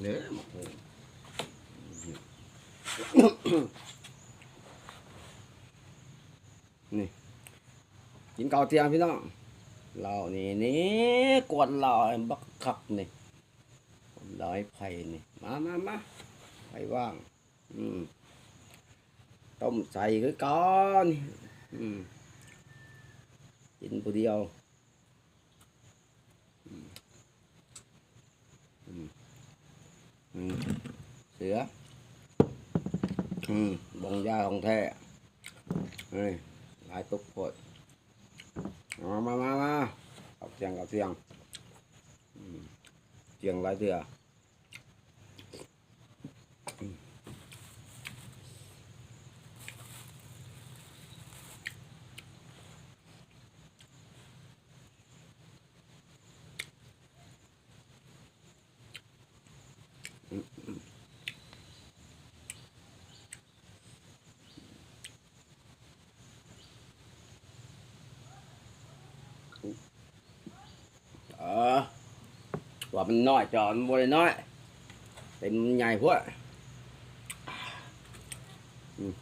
ເດີ ໝາກຫຸ່ງ ນີ້ ກິນເຂົ້າທ່ຽງພີ່ນ້ອງ. ເຫຼົ້ານີ້ ນີ້ ກວດເຫຼົ້າໃຫ້ບັກຄັກນີ້ ເຫຼົ້າໃຫ້ໄຜນີ້ ມາ ມາ ມາ ໄຜວ່າງ ອືມ ຕົ້ມໃສ່ຄືກັນ ອືມ ກິນຜູ້ດຽວ ອືມ ອືມ ອືມ ເສືອ ອືມ ບົງຢາຂອງແທ້ ນີ້ ຫຼາຍຕຸກໂພດ ມາ ມາ ມາ ມາ ເຂົ້າທ່ຽງ ເຂົ້າທ່ຽງ ອືມ ທ່ຽງຫຼາຍເທື່ອ. ເອີ ວ່າມັນນ້ອຍ ຈອນບໍ່ໄດ້ນ້ອຍ ເຕັມໃຫຍ່ໂພດ ອືມ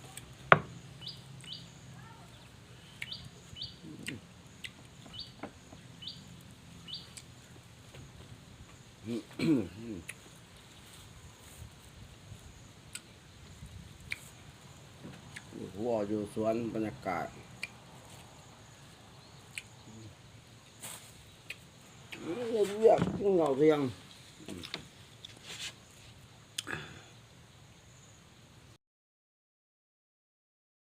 ຢູ່ຮົ້ວຢູ່ສວນ ບັນຍາກາດ ເຮັດວຽກກິນເຂົ້າທ່ຽງ.